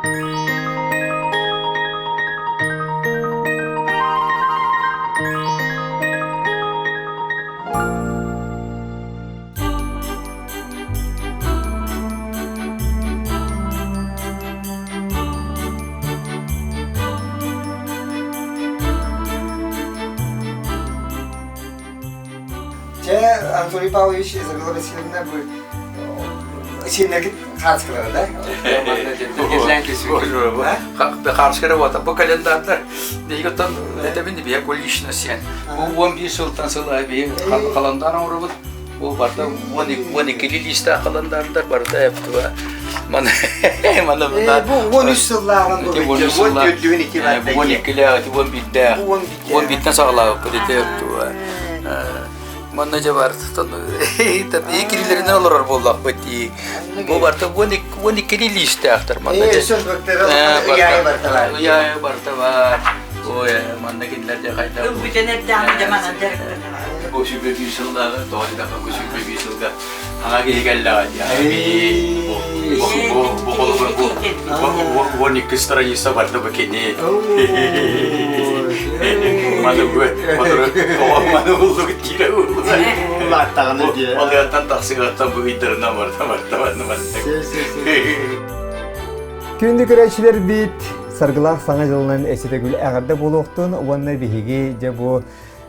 Чэ, Анатолий Павлович, Изабелла Васильевна, бу сиэннэргит хаацкалара да? Хаацкара вот, бу календардар биһиги оттон этэбин бие бу лично сиэн. Бу 11 сылтан сыл аайы биһиги халандаан оҥоробут. Бу барыта 12 лиистээх халандаардар барыта эптуа. Маны маны Бу 13 сыллааҕын бу 14 ити бар. 12-лээх, 11-дээх. 11-тэн саҕалаабыппыт ити эптуа. Манна дьэ бар ии кирилэринэн олорор буоллахпыт дии. Бу барыта 12 лиистээхтэр манна дьэ. Ыйаайы барыта бар. Ой, манна кинилэр дьэ хайдах. Ылбытын эрдэҕинэ дьэ манан дьарыктанар. Бу 21 сыллааҕы тоҕо диэтэххэ бу 21 сылга саҥа киһи кэллэҕэ дии. Бу бу холобур бу 12 страница барда бу кини. Маны бу маны буллук диирэ Улааттаҕына дии. Алыаттан тахсыгаттан бу ыйдарынан барда барда барда барда. Күндү көрөөччүлэрбит, саргылаах саҥа дьылынан эситэгүл эҕэрдэ буолуохтун уонна биһиги дьэ бу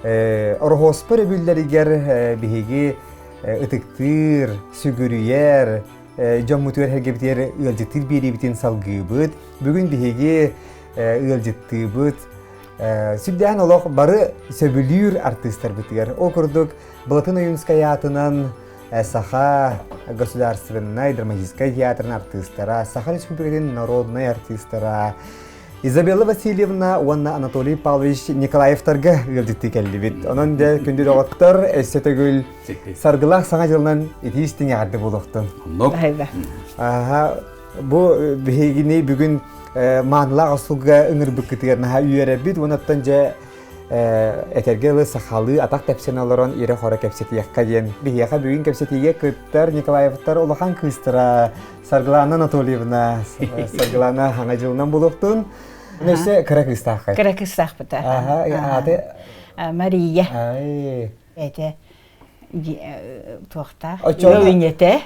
Ороһуоспа өрөбүллэригэр биһиги ытыктыыр, сүгүрүйэр, дьоммутугар сэргэбитигэр ыалдьыттыыр биэриибитин салгыыбыт. Бүгүн биһиги ыалдьыттыыбыт. Сүрдээн олох бары сөбүлүүр артыыстарбытыгар. Ол курдук Былатын Ойуунскай аатынан Саха государственнай драматическай театрын артыыстара, Саха Республикатын народнай артыыстара, Изабелла Васильевна уонна Анатолий Павлович Николаевтарга ыалдьыттыы кэллибит. Онон дьэ күндү доҕоттор, өссө төгүл саргылаах саҥа дьылынан итии истиҥ эҕэрдэ буолуохтун. Оннук. Аха, бу биһигини бүгүн маанылаах остуолга ыҥырбыккытыгар наһаа үөрэбит. Уонаттан дьэ этэргэ дылы сахалыы атах тэпсэн олорон ирэ-хоро кэпсэтиэххэ диэн. Биһиэхэ бүгүн кэпсэтиигэ кыттар Николаевтар улахан кыыстара Саргылана Анатольевна, Саргылана хаҥа дьылынан булуохтун. Өссө кыра кыыстааххай. Кыра кыыстаахпыта. Аха, ааты Мария. Ай. Этэ туохтаах ыал ийэтэ.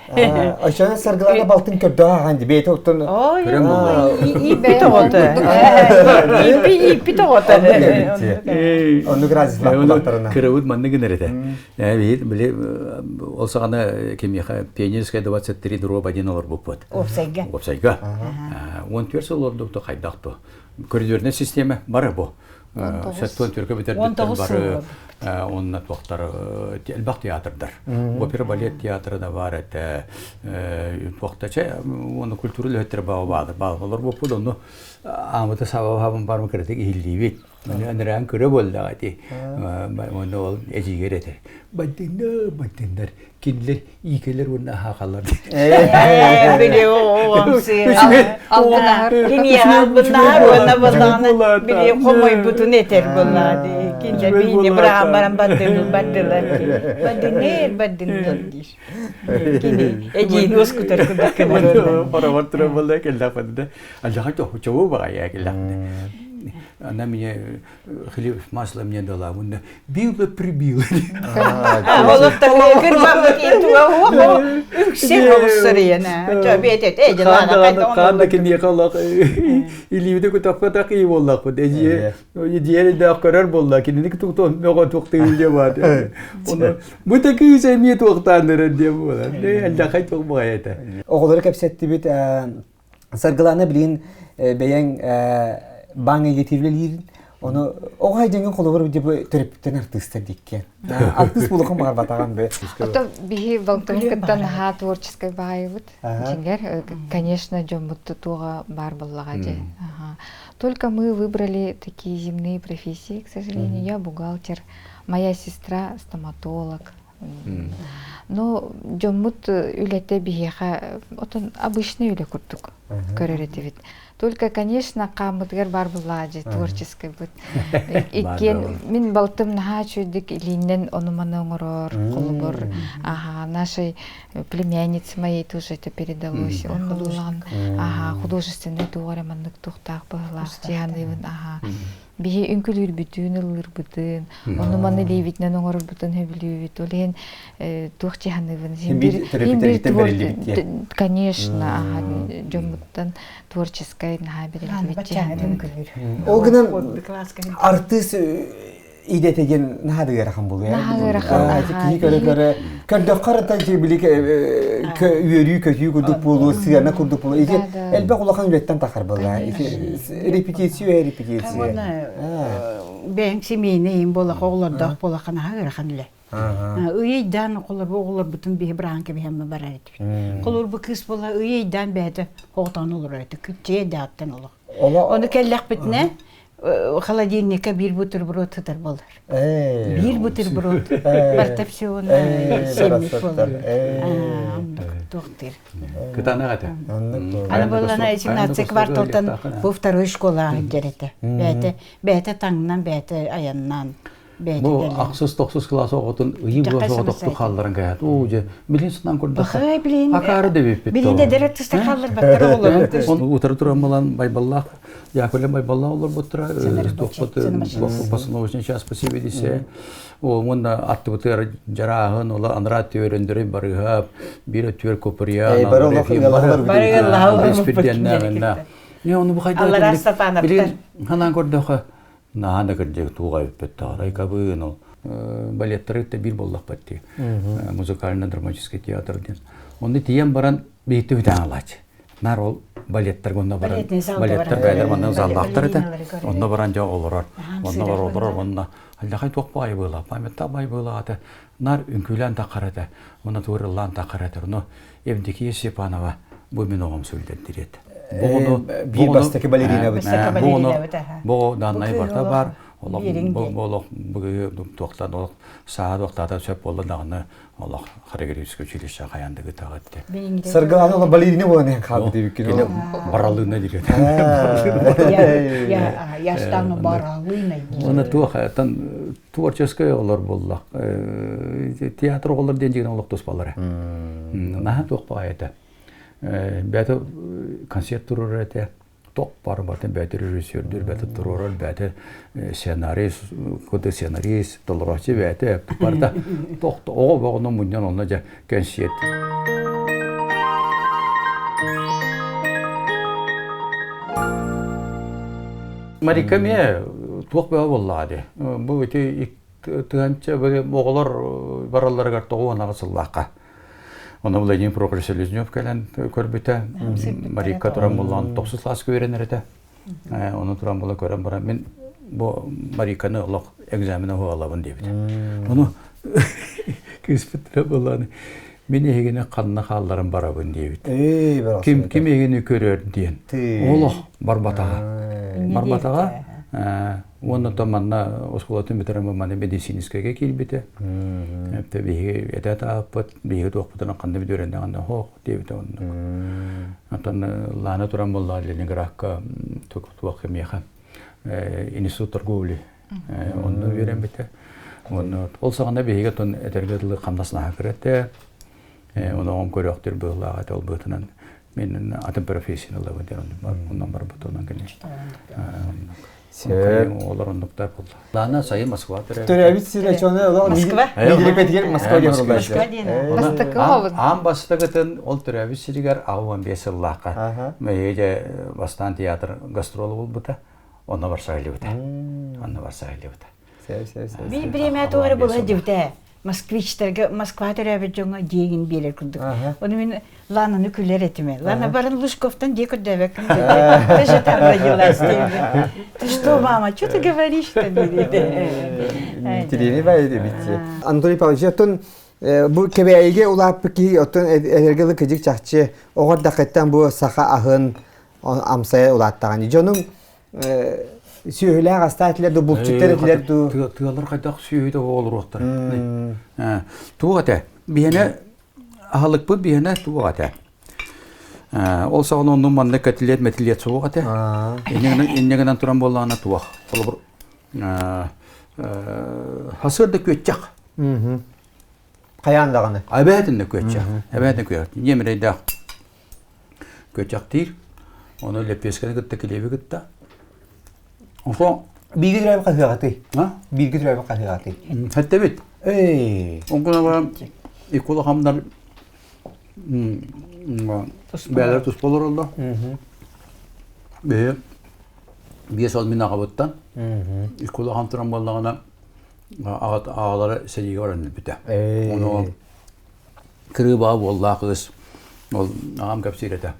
Оччоно Саргылана балтын көрдөөх ахан дибиэти оттон Ииппит оҕото. Ииппит оҕото. Оннук разлахтарына. Кырабыт маннык гынар этэ. Били, били ол саҕана кимиэхэ Пионерская 23 дроба диэн олорбуппут. Уопсайга. Уопсайга. 14 сыл олордук хайдах то. Көрүдүөрнэй система бары бу. Сеттон түркө бүтэрдиттэн бары онна туохтар элбэх театрдар. Опера балет театра да бар этэ. Туохта чэ уонна культура үлэһиттэрэ баҕа баар. Олорбуппут онно аамыта саба бармы кыратык иһиллиибит. Ыныран көрө буоллаҕа ити. Уонна ол эдьиийгэр этэр. Бандиннар, бандиннар, кинилэр иикэлэр уонна аһаахаллар. Били Киниэхэ албыннаһар уонна буоллаҕына били хомойбутун этэр буоллаҕа дии. Кинилэр биһини быраҕан баран бардылар, бардылар дии. Бардыннар, бардыннар диир. Кини эдьиийин уоскутар курдук гынар. Хоромор турар буолла кэллэхпитинэ Алдьархай чобу баҕайы кэллэхпитинэ Она мне хлеб с маслом не дала. Уонна била прибила. Хаанда киниэхэ олох илиибитэ көтөхпөтөх ии буоллахпыт. Эдьиэ дьиэри даах көрөр буолла. Кинини туктуон мөҕө туохтыыр диэ баат. Ону бу такыы эмиэ туохтаан эрэр диэ буолар. Алдьархай туох баҕайы этэ. Оҕолору кэпсэттибит Саргылаана билигин бэйэҥ баан эйгэтигэр үлэлиирин, ону оҕо айдьаҥҥын холобур бу төрөппүттэн артыыстар диккен. Артыыс буолуохун баҕарбатаҕым бэ. Ото биһи балтыбын кытта наһаа творческой баайыбыт. Дьиҥэр, конечно, дьоммут туоҕа баар буоллаҕа дьэ. Только мы выбрали такие земные профессии, к сожалению. Я бухгалтер, моя сестра стоматолог. Но дьоммут үлэтэ биһиэхэ отон обычный үлэ курдук көрөр этибит. Только, конечно, хааммытыгар бар буллаадьы творческайбыт. Иккиэн мин балтым наһаа үчүгдүк илииннэн ону-маны оҥорор, холобур, ага, нашей племяннице моей тоже это передалось. Он буллаҕын, ага, художественный туох эрэ маннык туохтаах быһыылаах дьиһаныыбын, ага. Биһи үҥкүлүүрбүтүн, ыллыырбытын, ону-маны илиибитинэн оҥорорбутун сөбүлүүбүт. Ол иһин туох дьиһаныыбын конечно, ага, дьоммуттан творческай наһаа бэриллибит Ол гынан артыыс идэтэ диэн наһаа да ыарахан буолуо. Наһаа ыарахан. Киһи көрө-көрө көрдөххө эрэ били үөрүү көтүү курдук буолуо, сыана курдук буолуо. Ити элбэх улахан үлэттэн тахар буолла. Репетиция, репетиция. Бэйэҥ семейный им буолах, оҕолордоох буолахха наһаа ыарахан үлэ. Ыйыйдаан оҕолорбу оҕолорбутун биһи быраан кэбиһэммэ барар этибит. Холобур бу кыыс буола ыйыйдаан бэйэтэ оҕотоон олорор этэ. Күччэйэ дааттан олох. Ону кэллэхпитинэ холодильникка биир бутерброд сытар буолар. Биир бутерброд. Барта все сиэммит буолар. Туохтыыр. Кытаанах этэ. Аны буоллана 17 кварталтан бу второй школа сылдьар этэ. Бэйэтэ бэйэтэ таҥнан, бэйэтэ айаннаан. Бу ахсыс тохсус кылаас оҕотун ыйы була соҕотохту хаалларан кэһэт. Уу дьэ, билин сынан курдахха. Акаары дэбиппит. Билин эдэр тыста хаалларбаттар оҕолорун. Утары туран балан Байбаллаах, Яковлев Байбаллаах олорбуттара, туохпут постановочный час спасибо десе. Уонна аттыбытыгар жарааһын, ола анараа түөрөндөрүн барыһап, биир өттүгэр Куприян, Не, ону бу хайда Билин ханаан көрдөхө Наһаа да кырдьык туох эбиппит таарай кабыын ол балеттары кытта биир буоллахпыт дии музыкально-драматический театр диэн. Онно тиийэн баран биһикти бүтэн алаачы. Нар ол балеттарга онно баран балеттар бэйэлэр манна заллаахтар этэ. Онно баран дьэ олорор. Онно бар олорор онно аллахай туох баайы быыла памятта баай быыла ата нар үҥкүүлээн таххар этэ. Онно туурыллаан таххар этэ. Ону Евдокия Степанова бу мин оҕом сүлдэрдириэт. Бу биир бастакы балерина Бу даннай барта бар. Олох бу олох туохтан олох саа туохтаата сөп буолла даҕаны олох хореографическое училище хайаан да гытаҕытты. Саргылааны олох балерина буолан хаалбыт дибиккин. Баралыына диир. Я стану баралыной. Оны туох тан творческай олор буоллах. Театр оҕолор диэн дьигин олох туспалара. Наһаа туох баҕайы Бэйэтэ концерт туруорар этэ. Тох бар батын бэйэтэ режиссердүүр, бэйэтэ туруорар, бэйэтэ сценарист, куду сценарист, толорооччу бэйэтэ барыта тох оҕо боҕону мунньан онно дьэ кэнсиэт. Марика эмиэ туох бөҕө буоллаҕа дии. Бу ити тыһанча оҕолор баралларыгар 98 сыллаахха. Онно Владимир Прохорович Селезнев кэлэн көрбүтэ. Марика туран буллаан тохсус класска үөрэнэр этэ. Ону туран була көрөн баран мин бу Мариканы олох экзамена уһуалабын диэбитэ. Ону кыыспыт буллааны мин эһигини ханна хаалларан барабын диэбит. Ким ким эһигини көрөр диэн. Олох барбатаҕа. Барбатаҕа. Уонна то манна оскуолатын бүтэрэн манна медицинскэйгэ киирбитэ. Эптэ биһиги этэ тааппыт, биһиги туохпутунан ханна бүтүөрэннэҕинэ хоох диэбитэ оннук. Оттон Лана туран буолла Ленинградка туох миэхэ институт торговли онно үөрэммитэ. Онно ол саҕана биһиги оттон этэргэ дылы хамнас наһаа кыра этэ. Ону көрөөхтөр быһыылаах этэ ол быһыытынан мен атын профессияны ылабын диэн онон барбыт онон кини олор оннуктар буолла. Лана сайын Москва төрөөбүт. Төрөөбүт сирэ чону олох Москва. Мидирепетигер Москва диэн Москва диэн. Бастакы оҕобут. Аан бастакытын ол төрөөбүт сиригэр 65 сыллаахха Мэйиде бастаан театр гастрола булбута. Онно барса илибите. Онно барса илибите. Би бириэмэ туох эрэ буола дибитэ. Москвичтарга Москва төрөөбүт дьоҥҥо диэгин биэрэр курдук. Ону мин Лананы күлэр этим. Лана баран Лужковтан дии көрдөөбөккүн. Ты же там родилась. Ты что, мама, что ты говоришь-то? Тирени бай битти. Анатолий Павлович, оттон бу кэбээйигэ улааппыт киһи оттон эргелы кыдьык чахчы оҕор дакыттан бу саха аһын амсайа улааттаҕын. Дьонум сүөһүлээх астаах этилэр ду булчуттар этилэр ду тыалар хайдах сүөһү да олоруохтар. Туох этэ? Биһиэнэ аһылыкпыт биһиэнэ туох этэ? Ол саҕана оннун манна кэтилиэт мэтилиэт суох этэ. Инньэ гынан туран буоллаҕына туох. Холобур, хасыарда күөччэх. Хайаан даҕаны. Эбээтин да күөччэх. Эбээтин күөччэх. Ийэм эрэйдээх күөччэхтиир. Ону лэппиэскэни кытта килиэби кытта. Ошо Бииргэ төрөөбүт хаһыаҕытый? Бииргэ төрөөбүт хаһыаҕытый? Хэттэбит. Эй. Онкуна баран иккула хамнар бээлэр туспа олороллор. Бэйэ биэс ол мин аҕабыттан иккула хам туран буоллаҕына аҕалара сэриигэ баран өлбүтэ. Ону кырыыбаҕа буоллаах кыыс ол аҕам кэпсиир этэ.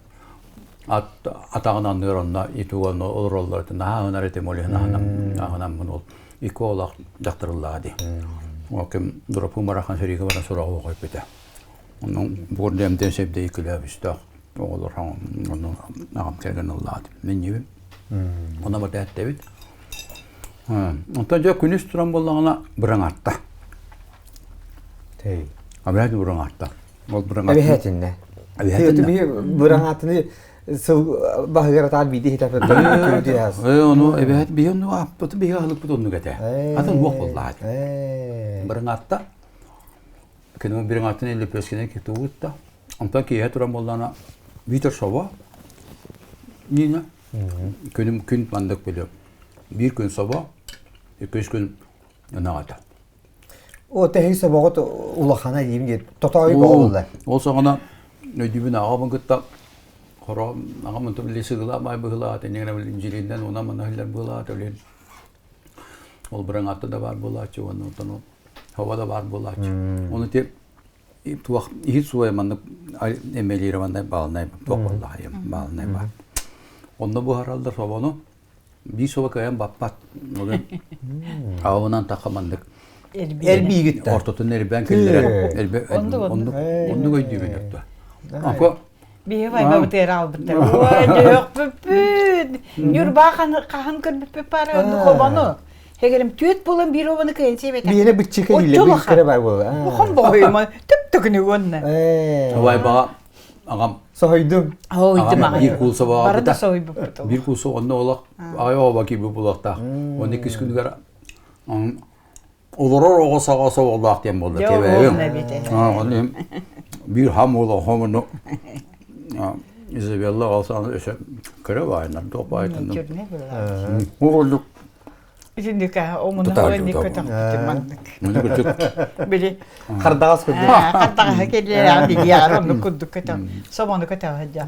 Ат атаҕын анныгар онно итуонно олороллор этэ наһаа ынар этим ол иһин аһынаммын ол икки оҕолоох дьахтарыллаҕа дии. Ол ким Дураппын барахан сэриигэ баран сураҕы оҕойбута. Онон буорда эмтэн сэбдэй күлээбистээх оҕолор онно аҕам кэргэн ыллаат. Минньибин. Онно барда эттэбит. Онтон дьэ күнүс туран буоллаҕына быраҥаатта. Абыһаат быраҥаатта. Ол быраҥаатта. Эбэһээтиннэ. Эбэһээтиннэ. Быраҥаатыны сыл баһыгар атаан биирдэ хитапы. Ону эбэһэт биһи онну аппыты биһи аһылыкпыт оннук этэ. Атын уох буоллаат. Быраҥаатта. Кино быраҥааттын лепескинен китуутта. Онтон киэһэ туран буоллаана Витер Сова Нина күнүм күн мандык билиэм. Биир күн собо, иккис күн ынах этэ. О, тэһи собоҕут улахана диим диye тотоойу боҕуллар. Ол саҕана өйдүүбүн аҕабын кытта хоро аҕам онтон били сыгылаа баай быһылаат, иннигинэ били дьирииннэн уна мана иһиллэр быһылаат, өлүн ол быраҥаатта да баар буолааччы уонна онтон ол хоба да баар буолааччы. Ону ти туох иһит суоя маннык эмэлированный баалынай туох буоллаҕай баалынай баар. Онно буһараллар собону биир собо кыайан баппат. Аҕабынан таха маннык Эрбиигит ортотун эрбээн киллэрэн оннук оннук өйдүүбүн өттө. Ако Биһи вайбабытыгар аалбыттар. Ой, дьөһөхпүппүт. Ньурбаа хаһан көрбүппүт баара оннук хобону. Хегерим түөт буолан биир обаны кыайан сиэбэтэх. Биһиэнэ быччыка илэ быыккара баар буолла. Хон боҕойума төп-төкүнү уонна. Вайбаҕа аҕам Соһуйдум. Соһуйдум аҕам биир куул собоҕо Бары да соһуйбуппут. Биир куул онно олох аҕай оҕо киирбит буолуохтаах. Онно иккис күнүгэр олорор оҕо саҕа собоҕолоох диэн буолла. Кэбээбим. Биир хам уола хомуну Изабелла ол саҕана өсө кыра баайынан туох баайтын. Ол Итинник омуна инник көтөхпүтүм маннык. Били Хардаҕас курдук. Хардаҕаһы кэллээх билиэҕэр оннук курдук көтөх. Собону көтөх сылдьа.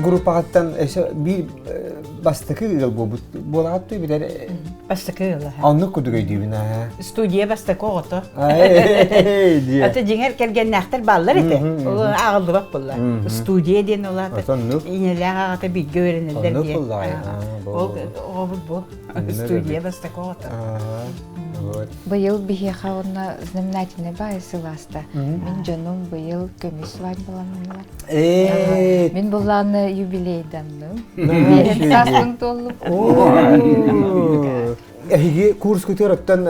Группаҕыттан өссө биир бастакы ыал буолбут буолаҕыт дуу билэр Бастакы ыала. Оннук курдук өйдүүбүн аа. Студия бастакы оҕото. Ата дьиҥэр кэргэннээхтэр бааллар этэ. Ол ааҕыллыбат буолла. Студия диэн ол аата ийэлээх аҕата бииргэ үөрэнэллэр диэн. Ол оҕобут бу. Студия бастакы оҕото. Быйыл биһиэхэ уонна знаменательный баай сылааста. Мин дьонум быйыл көмүс свадьбаланнылар. Мин буллааны юбилейданным. Биэһин сааспын туоллум. Эһиги курскутугар оттон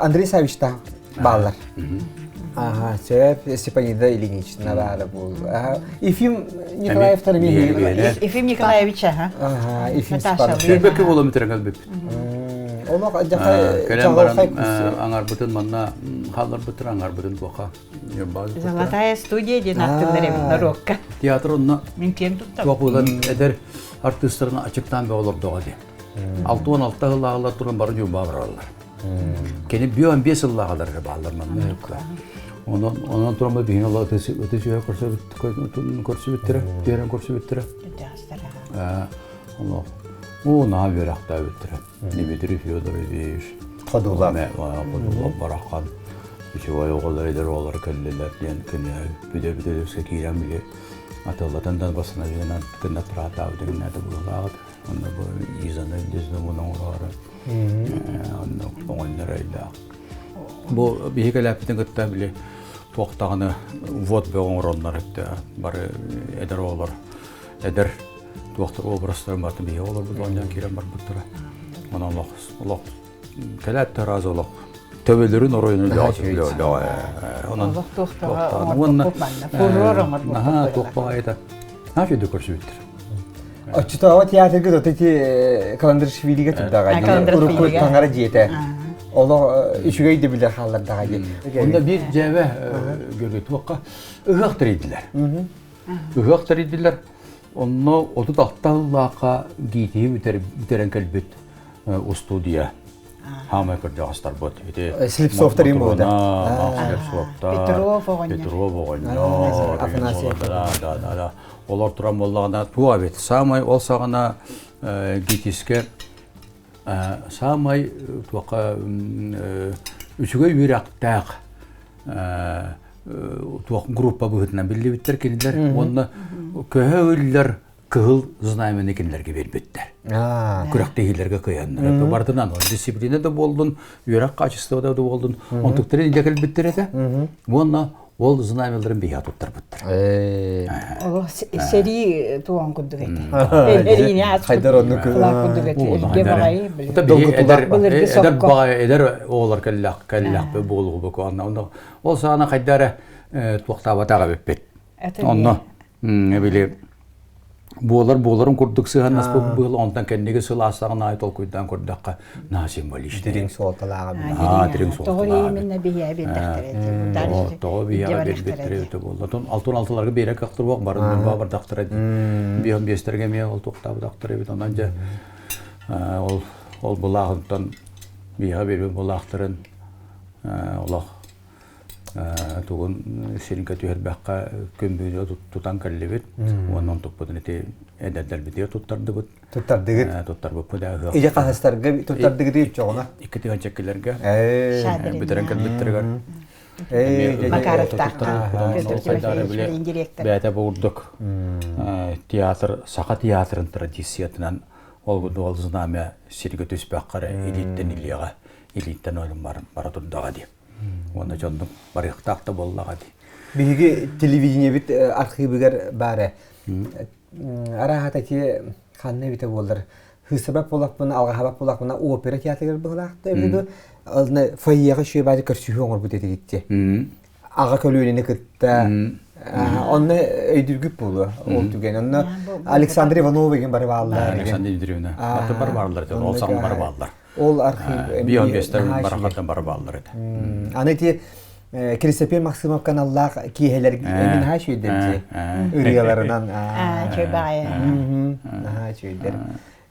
Андрей Савичта бааллар. Ага, сөп, Степанида Ильинична баара буол. Ефим Николаевтар Ефим Николаевич, аха. Ага, Ефим Степанович. Сүүрбэккэ буола мүтэрэн кэлбиппит. Олох дьаха Кэлэн баран аңарбытын манна хаалларбыттар, аңарбытын туохха Золотая студия диэн аттылар эбит норуокка. Театр онно Мин киэн туттабын. туох буолан эдэр артыыстарын ачыктаан бөҕө олордоҕо дии. 66 сыллааҕылар туран бары Ньурбаҕа бараллар. Кини 55 сыллааҕылар эрэ бааллар манна. Онон онон туран биһиги олох ытыс үөһэ көрсүбүттэрэ, түһэрэн көрсүбүттэрэ. Олох оо наһаа үөрэхтээбиттэрэ. Дмитрий Федорович Ходула. Ходула барахан үчүгэй оҕолор эдэр оҕолор кэллилэр диэн күнэ бүтэ-бүтэ киирэн били атыллатан да басына кынна тураатаабыт гыннаата буоллааҕыт. Онно бу Изаны Дездомун оҥороору онно оҕонньор өйдөөх. Бу биһи кэлээппитин кытта били туохтаҕына вот бөҕө оҥороннор өттө бары эдэр оҕолор эдэр туохтар образтарын барытын биһи оҕолорбут оонньоон киирэн барбыттара. Онон олох олох кэлээт да разы олох төбөлөрүн оройун онон Олох туохтаҕа оҥорбуппут манна. Фурор оҥорбуппут. Наһаа туох баҕайыта. Наһаа үчүгэй көрсүбүттэр. Оччотооҕу театрга вот эти Каландрашвилига турдаҕа дии. Урукку таҥара дьиэтэ. Олох үчүгэй да билэ хааллардаҕа дии. Онно биир дьээбэ көргө туохха ыһыах тэрийдилэр. Ыһыах тэрийдилэр. Онно 36 сыллаахха ГИТИ бүтэрэн кэлбит устуудьуйа хаамай кырдьаҕастарбыт. Ити Слепцовтар им буолда. Слепцовтар. Петров оҕонньор. Петров оҕонньор. Афанасьев. Да, да, да, да. Олор туран буоллаҕына туох эбит? Саамай ол саҕана ГИТИСкэ саамай туохха үчүгэй үөрэхтээх туох группа быһыытынан биллибиттэр кинилэр уонна көһө үллэр кыһыл знамяны кинилэргэ биэрбиттэр. Күрэхтэһиилэргэ кыайаннар. Барытынан дисциплина да буоллун, үөрэх качествода да буоллун, онтуктары илдьэ кэлбиттэр этэ. Уонна ол знамяларын биһиэхэ туттарбыттар. Олох сэрии туон курдук этэ. Эриини ааспыт Хайдар оннук курдук этэ. Илгэ баҕайы Эдэр эдэр баҕайы эдэр оҕолор кэллэх кэллэхпит буолугу онно ол саана хайдара туохтаабатаҕа эбиппит. Онно били буолар буоларын курдук сыһаннаспыт быыл онтон кэнниги сыл аастаҕын аайы толкуйдаан көрдөххө наһаа символичный дириҥ суолталааҕа аа дириҥ суолталааҕа Тоҕо именно биһиэхэ биэрдэхтэрэ тоҕо биһиэхэ биэрбиттэрэ эбитэ буолла отон алтын алтыларга биэрэ кыахтар барын бардахтара биһон биэстэргэ эмиэ ол туохтаабытахтара эбит онон дьэ ол ол былааҕынтан биһиэхэ биэрбит былаахтарын олох тугун сиргэ түһэрбэххэ күн бүгүн тутан кэллибит уонна онтукпутун ити эдэрдэрбитигэр туттардыбыт туттардыгыт туттарбыппыт Ije хаһыстарга туттардыгыт үччоҕуна икки тыһыынча бүтэрэн кэлбиттэригэр бэйэтэ бу курдук театр саха театрын традициятынан ол ол знамя сиргэ түспэххэ илииттэн илиэҕэ илииттэн бара турдаҕа дии Уонна дьоннук барыахтаах да буоллаҕа дии. Биһиги телевидениебит архивыгар баара. Арааһата ити ханна эбитэ буоллар хыысабат буоллахпына, алҕаһабат буоллахпына опера театрыгар быһылаахта эбитэ дуо? Ылна фойеҕа үчүгэй баайы көрсүһүү оҥорбут этигитти. Аҕа көлүөнэни кытта онно өйдүүргүт буолуо ол түгэн. Онно Александр Иванова деген бары бааллар. Александр Дмитриевна. Бары бааллар. Ол саҕана бары бааллар. Ол архив Бион бестер барахаттан бары бааллар этэ. Аны ити Киристопер Максимов каналлаах киэһэлэр эмин наһаа үчүгэйдэр ырыаларынан Чөй баҕайы. Наһаа үчүгэйдэр.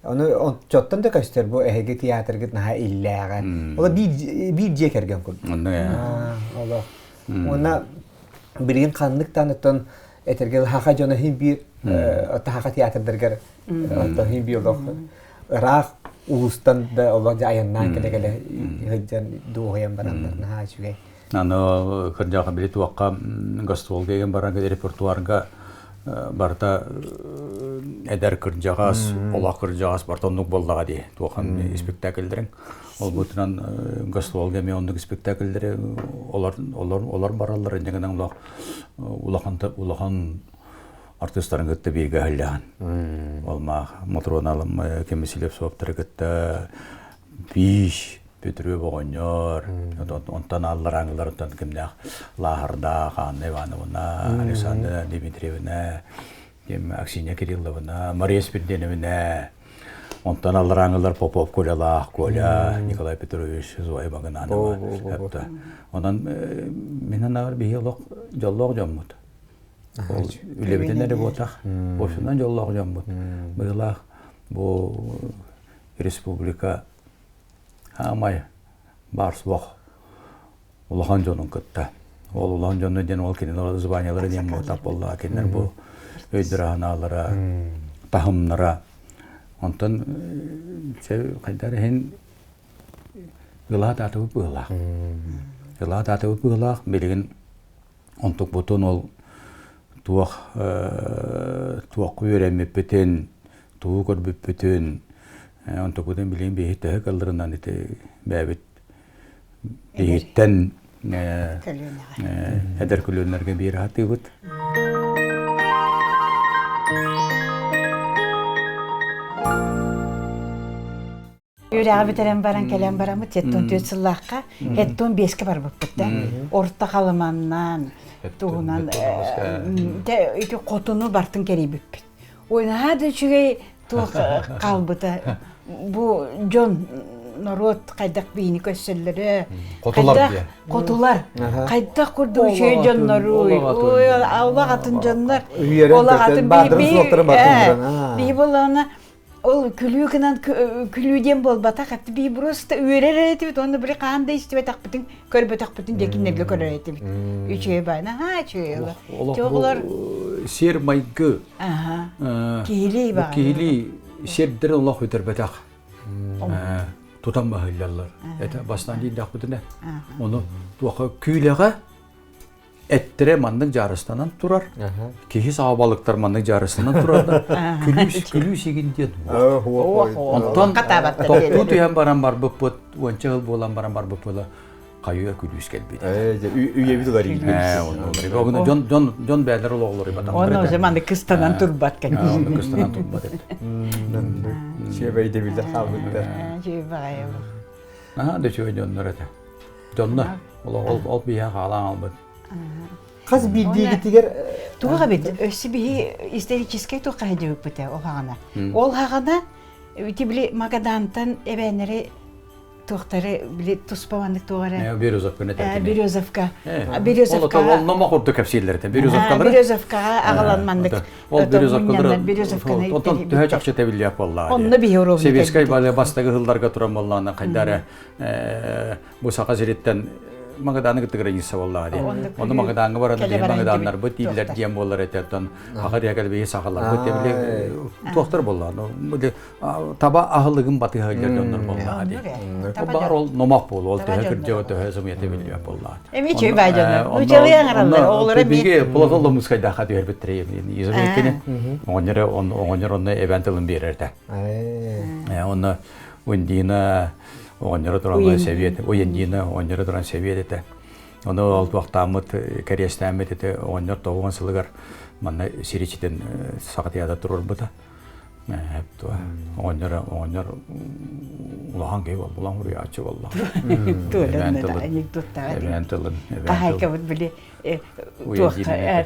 Ону чоттон да көстөр бу эһиги театргыт наһаа иллээҕэ. Ола биир дьиэ кэргэн курдук. Олох. Уонна билигин ханнык оттон этэргэ хаха дьоно хин биир таһаха театрдаргар оттон хин биир олох ыраах улуустан да олох дьэ айаннаан кэлэ-кэлэ сылдьан дуоһуйан бараннар наһаа үчүгэй. Аны кырдьаҕа били туохха гастролга еген баран репертуарга барыта эдэр кырдьаҕас, олох кырдьаҕас барыта оннук буоллаҕа дии туохан спектакльдэрин. Ол бутунан гастролга эмиэ оннук спектакльдери олор олор олор бараллар инньэ гынан олох улахан улахан артыыстарын кытта бииргэ ыһыллаһан. Ол маах Мотроналым Кемесилев суоптары кытта Биш, Петров оҕонньор, онтон алларааҥыларыттан кимнээх Лааһардаах, Анна Ивановна, Александра Дмитриевна, Аксинья Кирилловна, Мария Спирденовна. Онтон алларааҥылар Попов Колялаах, Коля, Николай Петрович, Зоя Багынанова. Онон мин анаҕар биһи олох дьоллоох дьоммут. Ол үлэбитин эрэ буотах, босунан дьоллоох дьоммут. Быһылаах бу республика хаамай баар суох улахан дьонун кытта. Ол улахан дьону диэн ол кинилэр званиялара диэн буотах буоллаҕа. Кинилэр бу өйдөрө-санаалара, таһымнара. Онтон хайдар иһин ылаат аатыбыт быһылаах. Ылаат аатыбыт быһылаах билигин онтукпутун ол туох туохха үөрэммиппитин, тугу көрбүппүтүн, онтукпутун билигин биһи төһө кылларынан ити бэйэбит биһиттэн эдэр көлүөнэлэргэ биир аһатыыбыт. Үөрэҕи бүтэрэн баран кэлэн бараммыт 74 сыллаахха 75-кэ барбыппыт да. Орто Халыманнан туһунан ити хотуну бартын кэрийбиппит. Ой, наһаа да үчүгэй туох хаалбыта. Бу дьон норуот хайдах биини көрсөллөрө. Хотулар Хотулар. Хайдах курдук үчүгэй дьонноруй. Ой, олох атын дьоннор. Олох атын биһи боллоҕуна ол күлүү гынан күлүү диэн буолбатах би просто үөрэр этибит уонна били хаан да истибэтэхпитин көрбөтөхпүтүн дьэ кинилэргэ көрөр этибит үчүгэй баа наһаа үчүгэй олор сиэр майгы киһилии баа киһилии сиэрдэрин олох бүтэрбэтэх тутан баһыллаллар это бастаан диирдэхпитинэ ону туохха күүлэҕэ эттэрэ маннык дьаарыстанан турар, киһи саҕа балыктар маннык дьаарыстанан турар күлүүс күлүүс игин диэн онтон тохтуу түһэн баран барбыппыт уонча сыл буолан баран барбыппыт хайыа күлүүс кэлбит үйэбит уларыйбыт дьон дьон дьон бээлэр олоҕолор Онно уже маннык кыстанан турбат кэн кыстанан турбат Үчүгэй дэбилдер хаалбыттар. Үчүгэй Наһаа да үчүгэй дьоннор этэ. Дьонно ол ол биһиэхэ хаалаан албыт. Хас биирдиигитигэр Туох эбит өссө биһи историческай туохха сылдьыбыппыт ол хаҕана. Ол хаҕана ити били Магадантан эбээннэри туохтары били туспа маннык туох эрэ Березовканы Березовка Березовка ол номох курдук кэпсииллэр этэ Березовкалары Березовкаҕа аҕалан маннык ол Березовкалары Березовканы онтон төһө чахчы тэбиллиэх буоллаҕа онно биһи Советскай бастакы сылларга туран буоллаҕына хайдары бу Саха сириттэн Магадааны кытта граница буоллаҕа дии. Ону Магадааҥҥа баран биһи Магадааннарбыт дииллэр диэн буолар этэ. Оттон Саха диэки биһи сахаларбыт диэн туохтар буоллаҕа. Таба аһылыгын батыһа илдьэр дьоннор буоллаҕа дии. Баар ол номох буолуо, ол төһө кырдьыга төһө сымыйата биллибэт буоллаҕа. Эми чүй баа дьоннор. Нуучалыы аҥараллар, оҕолоро эмиэ. Биһиги Платон Ломускайдаахха түһэрбиттэрэ Израилькини. Оҕонньор оҕонньор онно эбээн тылын биэрэр этэ. Онно Ундина оҕонньоро туран сэбиэт Уяндина оҕонньоро туран сэбиэт этэ. Ону ол туохтааммыт кэриэстээммит ити оҕонньор тоҕуон сылыгар манна сиричитин саха театр туруорбута. Оҕонньор оҕонньор улахан киһи буолла, улахан уруйааччы буолла. Анекдоттаах. Эбээн тылын. Хаһайкабыт били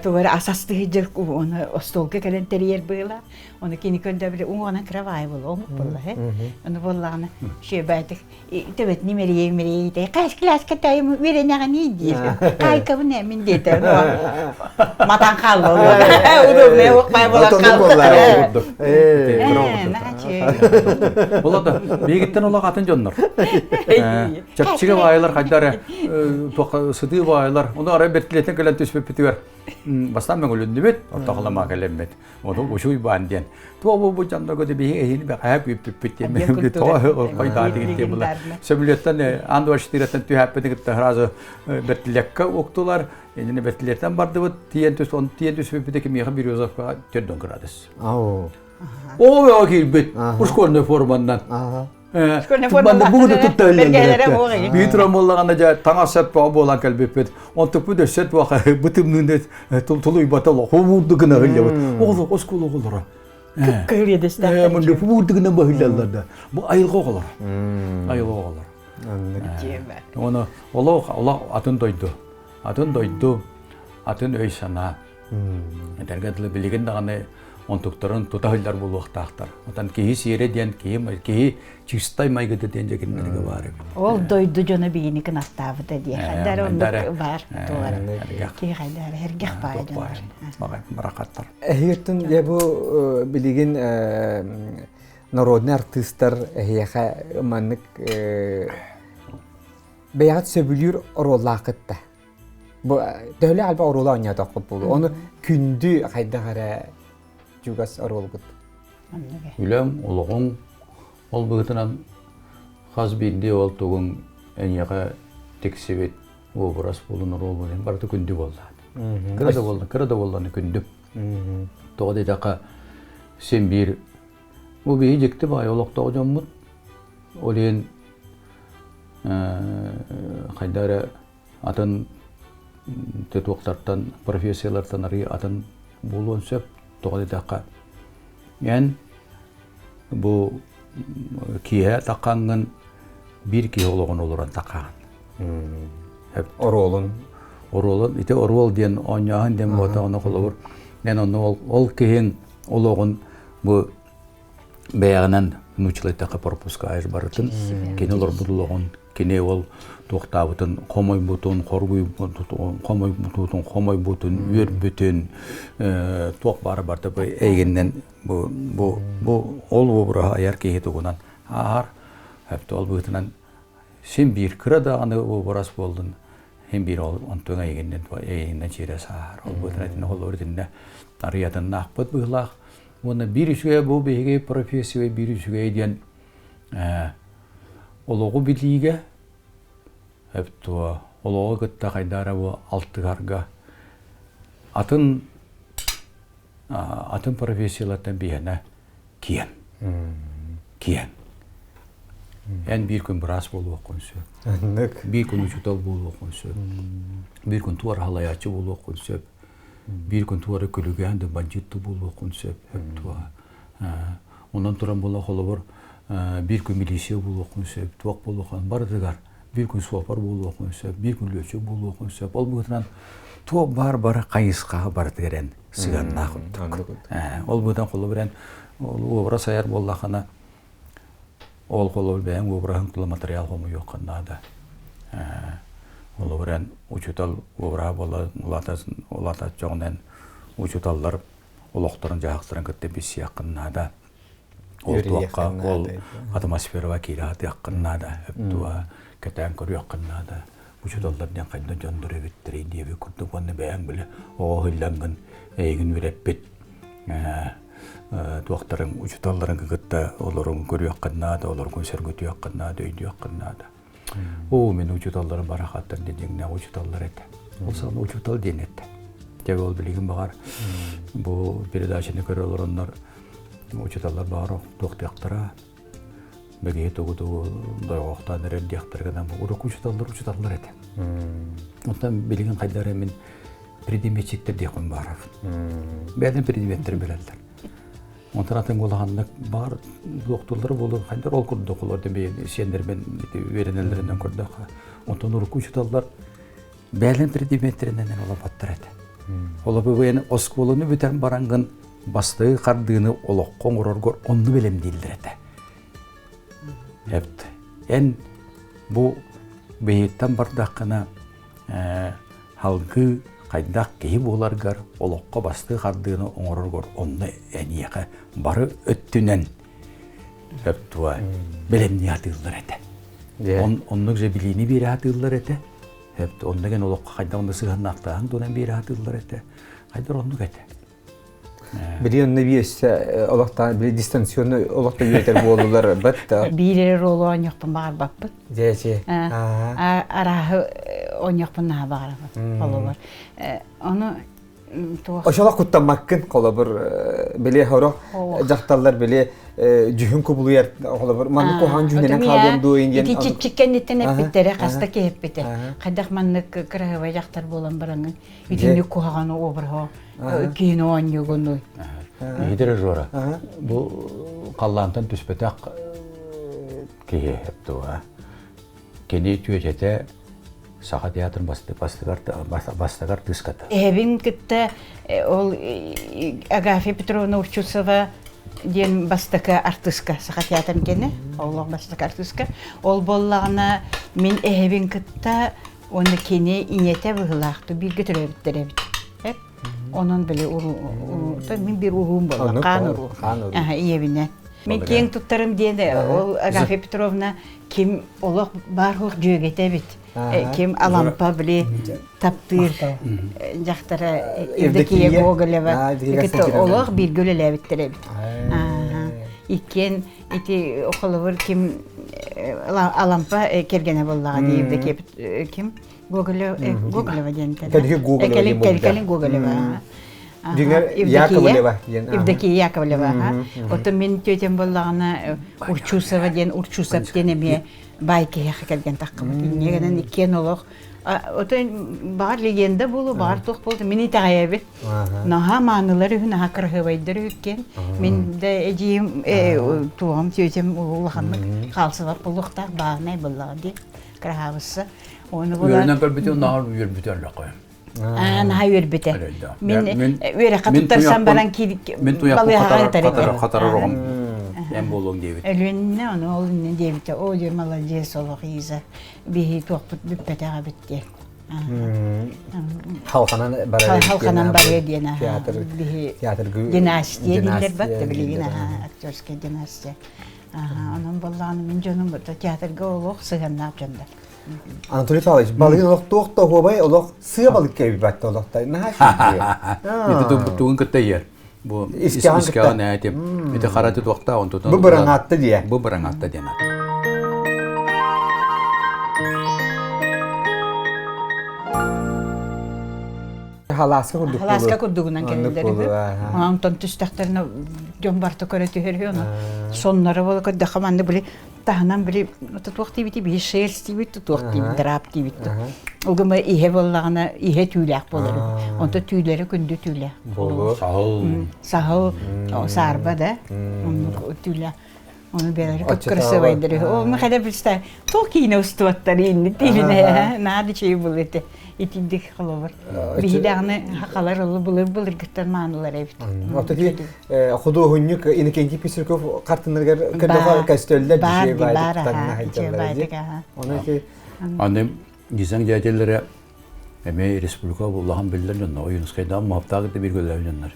туох ас астыһыдьыр оны остуолга кэлэн тэрийэр быыла. Оны кини көрдө били уҥуоҕунан кыра буолла, омук буолла. Оны буоллаҕына шебайтык төбөт нимэрийэ имэрийэ хас кылааска тайым үөрэнэҕиний диир. Хаайкабын ээ мин диэтэ. Матан хаалла удобный укпай буолан хаалла. Була да биһигиттэн олох атын дьоннор. Чэпчигэ баайылар хайдары сытыы баайылар. Ону арай бэртилетен кэлэн түспүппүтүгэр бастаан мөҥүлүннүбүт, ортохолома кэлэммит. Ону учуй баан диэн. Туо бу бу дьоннорго да биһи эһини бэҕэһээ күүппүппүт диэн тоҕо хойдаа деген диэн була. Сөмөлүөттэн Ан 24-тэн түһээппитин кытта сразу бэртилеккэ уктулар. Иннинэ бэртилеттэн бардыбыт. Тиийэн түс, он тиийэн түспүппүтэ кимиэхэ Березовкаҕа төрдөн градус. Оо, киирбит. Школьной форманнан. Манна бугуну тутта өллөллөр. Бии туран буоллаҕына дьэ таҥас сөп буолан кэлбиппит. Онтукпут өссө туох бытымныны тулуйбата олох гына ыллыбыт. Оҕолор оскуола оҕолоро. Кыһыл Мунду буурду гына баһыллаллар да. Бу айылҕа оҕолоро. Айылҕа оҕолоро. Оны олох олох атын дойду. Атын дойду, атын өй санаа. Этэргэ дылы билигин даҕаны Онтуктарын тута сылдьар буолуохтаахтар. Отон киһи сиэрэ диэн киһи киһи чистай майгыта диэн дьэ кинилэргэ баар эбит. Ол дойду дьоно биһини кынаттаабыта диэ. Хайдар оннук баар туолар. Киһи хайдар эргэх баай дьоннор. Барахаттар. Эһиэттэн дьэ бу билигин народный артыыстар эһиэхэ маннык бэйэҕит сөбүлүүр оруоллааххыт да. Бу төһөлөөх элбэх оруолу оонньоотоххут буолуо. Ону күндү хайдах эрэ чугас оруолгут. Үлэм, олоҕуҥ ол быһыытынан хас биирдии ол тугуҥ эйиэхэ тиксибит уобарас буолун, оруол буолун барыта күндү буолла. Кыра да буолла, кыра да буолланы күндү. Тоҕо диэтэххэ син биир бу биһи дьикти баай олохтоох дьоммут. Ол иһин хайда эрэ атын тетуохтартан, профессиялартан арыый атын буолуон сөп. Тоҕо диэтэххэ, эн бу киэһэ таххаҥҥын биир киһи олоҕун олорон таххаҕын. Оруолун. Оруолун. Ити оруол диэн оонньооһун диэн буотаҕына холобур эн онно ол, ол киһиҥ олоҕун бу бэйэҕинэн нууччалыйтахха пропускаешь барытын кини олорбут олоҕун кини ол туохтаабытын хомойбутун хоргуйбутун хомойбутун хомойбутун үөрбүтүн туох баара барыта бу эйигиннэн бу бу бу ол обраһы айар киһи тугунан ааһар ол быһыытынан син биир кыра даҕаны образ буоллун син биир ол онтуҥ эйигиннэн эйигиннэн чиирэ сааһар ол быһыытынан итиннэ холобур итиннэ арыйатыннаахпыт быһыылаах уонна биир үчүгэй бу биһиги профессия биир үчүгэй диэн олоҕу билиигэ олоҕу кытта хайдара бу алтыһарга атын атын профессиялартан биһиэнэ киэн киэн эн биир күн быраас буолуоххун сөп биир күн учуутал буолуоххун сөп биир күн туора халайааччы буолуоххун сөп биир күн туора күлүгээн да бандьыыт да буолуоххун сөп Онон туран буола холобур биир күн милиция буолуоххун сөп, туох буолуоххун барытыгар биир күн суопар буолуоххун сөп, биир күн лүөччүк буолуоххун сөп. Ол быһыытынан туох баар бары хайысхаҕа барытыгар эн сыһыаннаах курдук. Ол быһыытынан холобур эн уобарас айар буоллаххына ол холобур бэйэҥ уобараһыҥ тула материал хомуйуоххун наада. Холобур эн учуутал уобараһа буола улаатаччоҕун эн учууталлар олохторун-дьаһахтарын кытта билсиэххин наада. Ол туохха, ол атмосфераҕа киирэ сатыаххын наада, туоха кэтээн көрүөххүн наада. Учууталлар диэн хайдах дьоннор эбиттэрий диэбит курдук уонна бэйэҥ били оҕо иһиллэҥҥин эйигин үөрэппит туохтарын учууталларын кытта олорун көрүөххүн наада, олоргун сөргүтүөххүн наада, өйдүөххүн наада. Оо, мин учууталларым барахаттар диэн дьиҥнээх учууталлар этэ. Ол саҕана учуутал диэн этэ. Дьэ ол билигин баҕар бу передачаны көрө олороннор учууталлар баҕар туохтуохтара бэгэһи тугу-тугу дойҕохтоон эрэр диэхтэрэ гынан урукку учууталлар учууталлар этэ. Онтон билигин хайдах эрэ мин предметчиктэр диэхпин баарабын. Бэйэлэрин предметтэрин билэллэр. Онтон атын улаханнык баар луохтууллара буолуо хайдар ол курдук олордо бэйэн сиэннэрбин үөрэнэллэринэн көрдөххө. Онтон урукку учууталлар бэйэлэрин предметтэринэн олорботтор этэ. Олобу бэйэн оскуоланы бүтэн бараҥгын бастакы хардыыны олоххо оҥороргор онну бэлэмнииллэр этэ. Эпт. Эн бу бэйэттэн бардаххына Салгыы хайдах киһи буоларгар, олоххо бастыы хардыыны оҥороргор онно эйиэхэ бары өттүнэн өптуа бэлэмнии сатыыллар этэ. Оннук же билиини биэрэ сатыыллар этэ. Онно ген олоххо хайдах онно сыһыаннаахтааһын туһунан биэрэ сатыыллар этэ. Хайдар оннук этэ. Били онно биэссе олохтоон били дистанционно олохто үөтэр буолулар бат Биир эрэ ролу оонньуохпун баҕарбаппыт. Дьэ Арааһы оонньуохпун наһаа баҕарабын. Холобур. Ону туох Ошолох куттаммаккын холобур били хоро дьахталлар били дьүһүн кубулуйар холобур маннык куһаҕан дьүһүнэн хаалыам дуо диэн Ити чиччиккэнниттэн эппиттэрэ хаста киһиппитэ. Хайдах маннык кыраһыбай дьахтар буолан бараҥын итинник куһаҕан обраһа киин оонньуугунуй Иһитэр Жора, бу халлаантан түспэтэх киһи туга. Кини түөтэтэ Саха театрын бастакы артыыската. Эһэбин кытта ол Агафья Петровна Урчусова диэн бастакы артыыска Саха театрын кэнэ, олох бастакы артыыска. Ол буоллаҕына мин эһэбин кытта уонна кини ийэтэ быһыылаахтык бииргэ төрөөбүттэр эбит. Онон били мин биир уруум буолла, хаан уруу. Ийэбинэн. Мин киэҥ туттарым диэн ол Агафья Петровна ким олох баар суох дьүөгэтэ эбит. Ким Алампа били таптыыр дьахтара Евдокия Гоголева олох бииргэ үлэлээбиттэр эбит. Иккиэн ити холобур ким Алампа кэргэнэ буоллаҕа дии Евдокия ким Гоголева Гоголева диэн Кэлин Гоголева Яковлева Евдокия Яковлева Оттон мин тетям буоллаҕына Урчусова диэн Урчусов диэн эмиэ баай киһиэхэ кэлгэн таххыбыт. Инньэ гынан иккиэн олох отон баҕар легенда буолуо, баҕар туох буолуо, мин итэҕэйэбин. Наһаа маанылар үһү, наһаа кыраһыабайдар үһүккэн. Мин да эдьиийим туоҕум тетям улаханнык хаалсыбат буолуохтаах бааһынай буоллаҕа дии кыраһаабысса. Оны Үөрэнэн көрбүтүм, наһаа үөрбүтэ өллөккө. Наһаа үөрбүтэ. Мин үөрэххэ туттарсан баран балыыһаҕа ытар Хатарар оҕом эн буолуоҥ диэбит. Өлүөннэ ону ол иннэ диэбитэ. Оо диэ молодец олох Иза. Биһи туохпут бүппэтэх эбит диэн. Халханан барар Халханан барыа диэн театр биһи династия дииллэр бат билигин актерская династия. Онон боллаҕына мин дьонум театрга олох сыһыаннаах дьоннор. Анатолий Павлович, балыгын олох туох да оһуобай олох сыа балык кэбибэт олохтой. Наһаа үчүгэй. Тугун кытта иһэр. Бу искэҕин ээти. Ити хараты туохта онтутун. Бу быраҥаатта диэ. Бу быраҥаатта диэн ат. Халааска курдук Халааска курдугунан кэлэллэр үһү. Онтон түстэхтэринэ дьон барыта көрө түһэр үһү. Ону сонноро буола көрдөххө манна били таһынан били туох диэбити биһи шерсть диибит туох диибит драп диибит Угума иһэ буоллаҕына иһэ түүлээх буолар онто түүлэрэ күндү түүлээх саһыл саһыл саарба да оннук түүлээх ону бэйэлэри кып-кырасыабайдар үһү ол михаил представь туох киинэ устубаттар инник диибинэ наада чэй был этэ итинник холобур биһидэҕини хахалар олу былыр былыргыттан маанылар эбит Ото ти худуоһунньук Иннокентий Писарков хартыннарыгар көрдөхө көстөллөр Оны ити Аны дизайн деятеллere эме республика улахан биллэр дьонно Ойуунускайдаан Муһаптаах кытта бииргэ үлэлээбит дьоннор.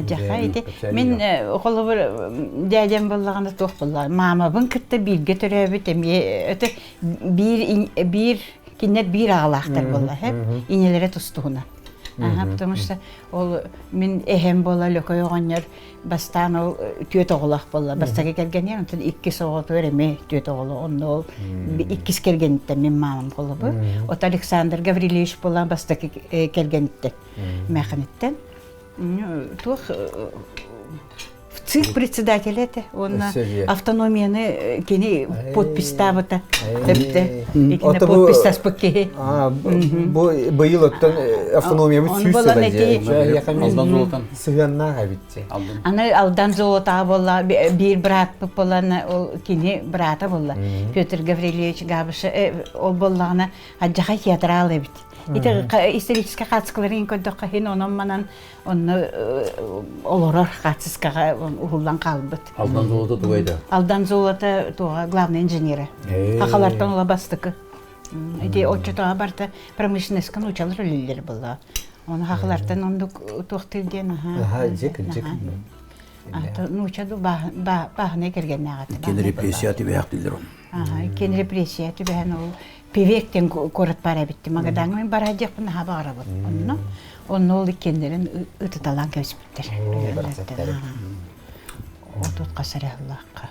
Дьаха ити мин холобур дядям буоллаҕына туох буолла маамабын кытта бииргэ төрөөбүт эмиэ это биир биир кинилэр биир аҕалаахтар буолла инэлэрэ тустуһунан Ага, потому что ол мин эһэм буола Лөкөй оҕонньор бастаан ол түөрт оҕолоох буолла. Бастакы кэргэнигэр, онтон иккис оҕотугар эмиэ түөрт оҕолоох. Онно ол иккис кэргэниттэн мин маамам холобур. От Александр Гаврильевич буолан бастакы кэргэниттэн, Мэхиниттэн. Туох ЦИК председателэ этэ уонна автономияны кини подпистаабыта төптө итиннэ подпистаспыт киһи бу быйыл оттон автономиябыт сүүс сыла Алдан золотан сыһыаннаах эбит аны Алдан золотаҕа буолла биир бырааппыт буолан ол кини быраата буолла Петр Гаврильевич Габыша ол буоллаҕына адьахай театрал эбит ити историческай хаацкаларын көрдөххө иһин онон манан Онно олорор хаачыскаҕа уһуллан хаалбыт. Алдан золото тугай да? Алдан золото туоҕа главный инженерэ. Хахалартан ыла бастакы. Ити оччотоҕо барта промышленностька нуучалар үлэлиир буолла. Оны хахалартан оннук туохтыыр диэн аха. Дьик, дьик. Нууча ду бааһынай кэргэннээҕэ. Иккиэн репрессия түбэһэхтииллэр оны. Иккиэн репрессия түбэһэн ол Певек диэн куорат баар эбит. Магадаҥҥа мин бараа диэхпин наһаа баҕарабын. Онно онно ол иккиэннэрин ытыталаан кэбиспиттэр. Отут хас эрэ сыллаахха.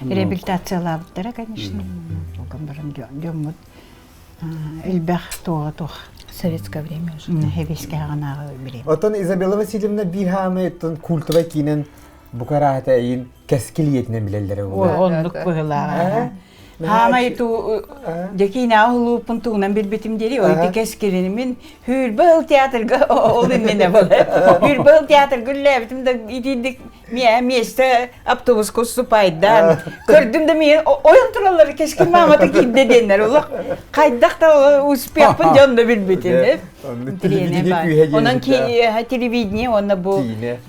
Реабилитациялаабыттара, конечно. Ол баран дьоммут элбэх туоҕа туох. Советское время уже. Сэбиэскэй аҕынааҕы время. Оттон Изабелла Васильевна биир хаамы культовай киинэн бу караата эйин кэскил ийэтинэн билэллэрэ буолуо. Оннук быһылааҕа. Хаамай ту дьэкиинэҕэ улууппун тугунан билбитим диэри ойду кэскилин Хүрбэ ыл театрга ол иннинэ буолар. Хүрбэ ыл театрга үллээбитим да итиирдик миэстэ автобуска уступайдаан көрдүм да миин ойон тураллар кэскил маамата киирдэ диэннэр олох хайдах да успехпын дьон да билбитин. Онон телевидение уонна бу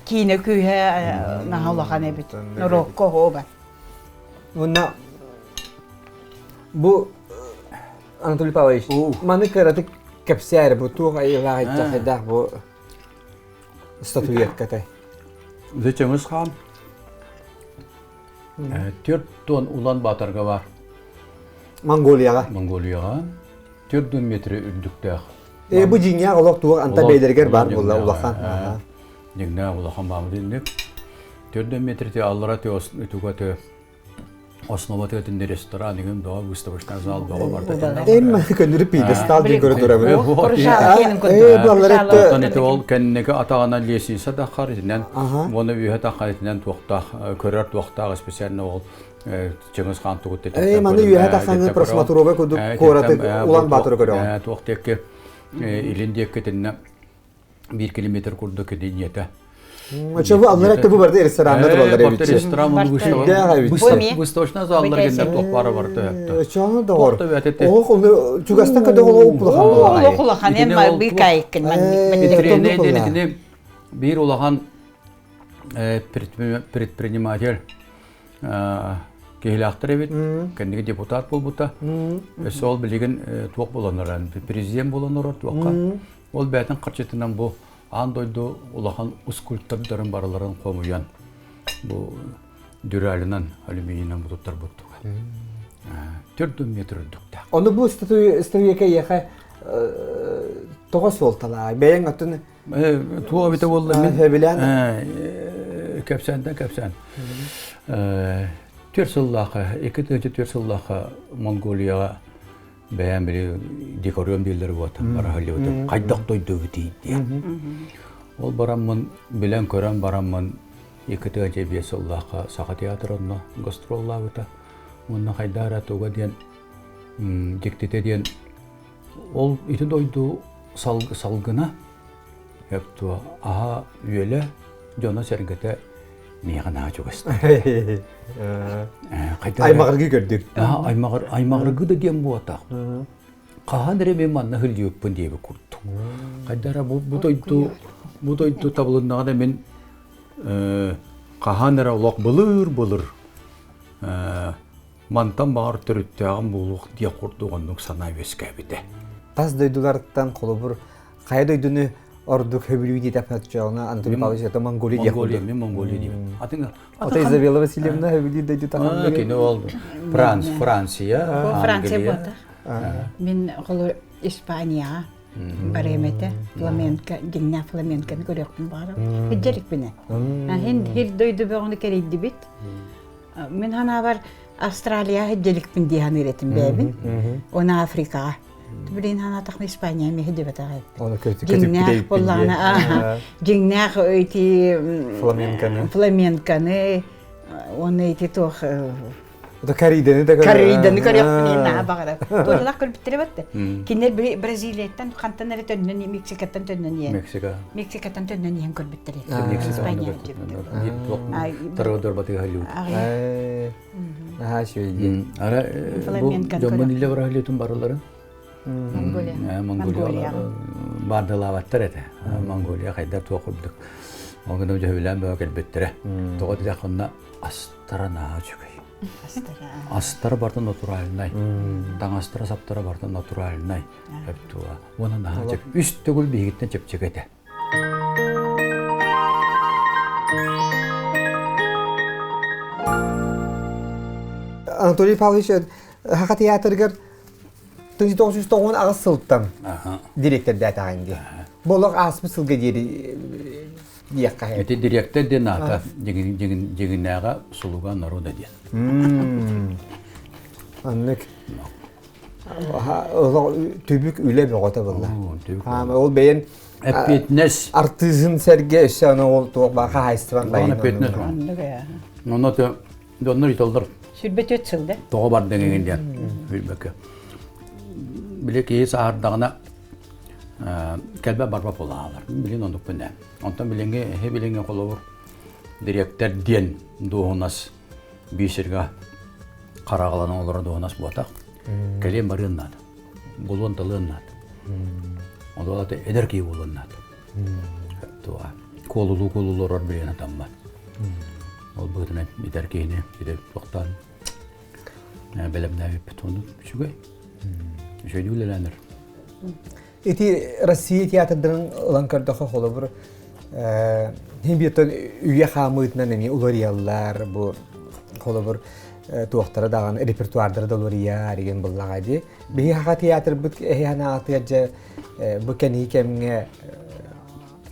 киинэ күүһэ наһаа улахан эбит. Норуокка оһуоба. Уонна бу Анатолий Павлович, маны кыратык кэпсээр бу туох айылаах иччэхэйдээх бу статуэткатай? Дэ Чыңыс хаан 4 Улан Баторга бар. Монголияҕа. Монголияҕа 4 метр үрдүктээх. Э бу дьиҥнээх олох туох анта бэйдэригэр бар буолла улахан. Дьиҥнээх улахан баамыт инник. 4 метр те аллара те туга те Основа тыатын ресторан игин бөҕө выставочный зал бөҕө барда. Эмма көннөрү пьедестал диэн көрө турабын. Оттон ити ол кэнники атаҕынан лестница таххар итинэн уонна үөһэ таххар итинэн туохтаах көрөр туохтаах специально ол Чыңыс хаан тугут Э маны үөһэ тахсаҥҥын просмотровой курдук куораты Улан Баторы көрөҕүн. Туох диэки илин диэки итиннэ биир километр курдук кидиньэтэ. Очо бу аллара бу барда ресторанна тураллар эбит. Ресторан выставочный заллар геннер туох бара барда. Очону доҕор. Ох оны чугастан көтө олох улахан буолар. Олох улахан эм быыкайыккын маннык. Биир улахан предприниматель киһилээхтэр эбит, кэнники депутат буолбута. Өссө ол билигин туох буолан президент буолан олорор туохха. Ол бэйэтин харчытынан бу аан дойду улахан скульптордарын барыларын хомуйан бу дюралынан, алюминийынан бу туттарбыттыга. 4 метр үрдүктээх. Ону бу статуяка эйиэхэ тоҕо суолталаах? Бэйэҥ оттон Туох эбитэ буолла мин сөбүлээн кэпсээнтэн кэпсээн. 4 сыллаахха, 2 сыллаахха Монголияҕа бэйэм били декориум дииллэр буолта бараһыллыбытым хайдах дойдубутий диэн. Ол бараммын билэн көрөн бараммын 2005 сыллаахха Саха театра онно гастроллаабыта. Уонна хайдах эрэ туга диэн дьиктитэ диэн ол ити дойду салгына өптуо аһа үөлэ дьоно-сэргэтэ миэхэ наһаа чугастар. Аймаҕыргыы көрдүк. Аймаҕыргыы да диэн буотах. Хаһан эрэ мен манна сылдьыбыппын диэбит курдук. Хайдара бу бу дойду бу дойду табылыннаҕына мин хаһан эрэ олох былыр-былыр мантан баҕар төрүттээҕим буолуох диэх курдук оннук санаа үөскээбитэ. Тас дойдулартан холобур хайа дойдуну ордук хөбүлүү диэтэхпинэ Анатолий Павлович это Монголия диэх Монголия, мен Монголия диибин. Атын Ата Изабелла Васильевна хөбүлүүр дойду тахан Кини ол Франц, Франция, Франция буолта. Мин холу Испанияҕа барыам этэ. Фламенко, дьиҥнээх фламенконы көрүөхпүн баҕарабын. Хиджерикпинэ. Хин хир дойду бөҕөнү кэрийдибит. Мин ханаабар Австралия хиджерикпин дии саныыр этим бэйэбин. Оны Африкаҕа. Билин ханаатахна Испания миһи дебетах эппит. Дьиҥнээх буоллаҕына, дьиҥнээх ити фламенконы фламенконы уонна ити туох Кориданы да Кориданы көрүөхпүн наһаа баҕарар. Туоллах көрбүттэрэ батта. Кинилэр Бразилияттан хантан эрэ төннөн Мексикаттан төннөн иһэн. Мексика. Мексикаттан төннөн иһэн көрбүттэр. Испания. Тарадор батыга Голливуд. Наһаа үчүгэй. Ара бу дьоммун илэ барахлетун барыларын. Монголия. Монголия бардылаабаттар этэ. Монголия хайдар туох курдук. Ол гына дьөһүлээн бөҕө кэлбиттэрэ. Тоҕо диэххинэ астара наһаа үчүгэй. Астара барыта натуральнай. Таҥастара саптара барыта натуральнай. Уонна наһаа үс төгүл биһигиттэн чэпчэки этэ. Анатолий Павлович Саха театрыгар 1998 сылтан директордаатаҕын дии. Бу олох ааспыт сылга диэри диэххэ. Ити директор диэн аата дьиҥинээҕэ слуга народа диэн. Аннык. Түбүк үлэ бөҕөтө буолла. Ол бэйэн Эппиэтинэс. Артыыһын сэргэ өссө аны ол туох баар хаһаайыстыбан байын. Эппиэтинэс. Онно дьоннор италлар. 24 сыл да? Тоҕо бардыҥ эҥин диэн билбэккэ. Били киһи сааһырдаҕына кэлбэт барбат буолаалар. Билин оннукпун ээ. Онтон билиҥҥи эһи билиҥҥи холобур дириэктэр диэн дуоһунас биир сиргэ хараҕаланан олорор дуоһунас буотах. Кэлиэн барыан наада. Булуон талыан наада. Ол аата эдэр киһи буолуон наада. Туга куолулуу куолулуу олорор билиэн атаммат. Ол быһыытынан эдэр киһини ити туохтаан бэлэмнээбиппит ону үчүгэй. Үчүгэйдик үлэлээнэр. Ити Россия театрдарын ылан көрдөхө холобур хин үйэ хаамыытынан эмиэ уларыйаллар бу холобур туохтара даҕаны репертуардара да уларыйар деген буллаҕа дии. Биһи хаха театрбыт эһи ханаатыгар дьэ бу кэнии кэмҥэ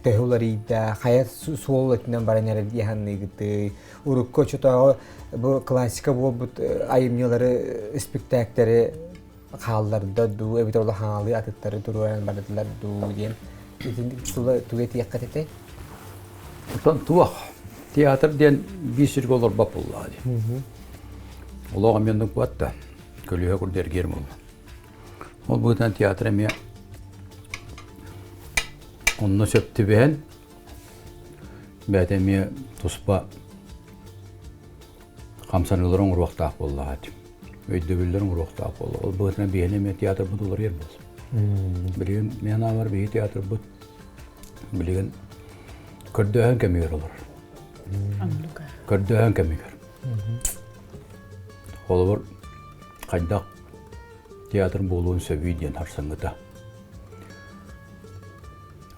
төһө уларыйда, хайа суол өттүнэн баран эрэр дии саныыгытый? Урукку оччотооҕу бу классика буолбут айымньылары, испиктээктэри хаалларда дуу, эбэтэр улахаҥалыы атыттары туруоран бардылар дуу диэн итинник тула тугу этиэххит этэй? Оттон туох театр диэн биир сиргэ олорбот буоллаҕа дии. Олох эмиэ оннук буолла. Көлүөһэ курдук эргиэр буолла. Ол быһыытынан театр эмиэ онно сөп түбэһэн бэйэтэ эмиэ туспа хамсаныылары оҥоруохтаах буоллаҕа дии. Өйдөбүллэр оҥоруохтаах буолла. Ол быһыытынан биһиэнэ эмиэ театрбыт уларыйар буолла. Билигин мин санаабар биһиги театрбыт билигин көрдөөһүн кэмигэр олорор. Көрдөөһүн кэмигэр. Холобур, хайдах театр буолуон сөбүй диэн харсаҥҥыта.